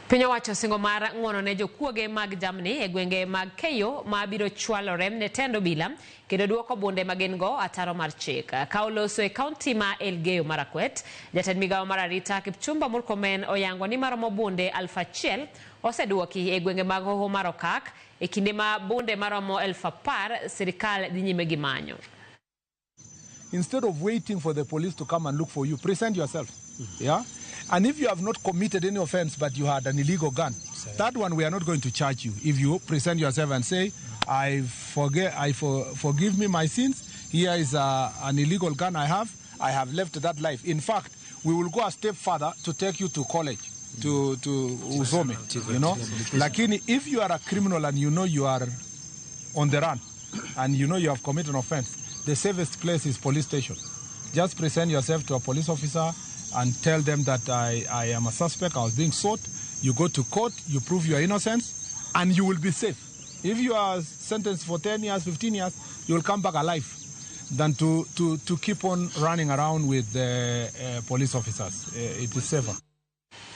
Piny owacho osingo mar ng'uono ne jokuoge mag jamni e gwenge mag keyo ma biro chwalore ne tend obila kendo duoko bunde ma gin go ataro mar chik. Ka oloso e kaunti ma Elgeyo Marakwet, jatend migawo mar arita Kipchumba Murkomen oyango ni maromo bunde 1000 oseduoki e gwenge mag Hoho mar Okak e kinde ma bunde maromo 10,000 sirikal dhi nyime gi manyo. Instead of waiting for the police to come and look for you, present yourself. Yeah? And if you have not committed any offense but you had an illegal gun, that one we are not going to charge you. If you present yourself and say, I forget, forgive me my sins, here is an illegal gun I have left that life. In fact, we will go a step further to take you to college, to usome. Lakini if you are a criminal and you know you are on the run and you know you have committed an offense, the safest place is police station. Just present yourself to a police officer and tell them that I am a suspect, I was being sought. You go to court, you prove your innocence, and you will be safe. If you are sentenced for 10 years, 15 years, you will come back alive than to keep on running around with the police officers. It is safer.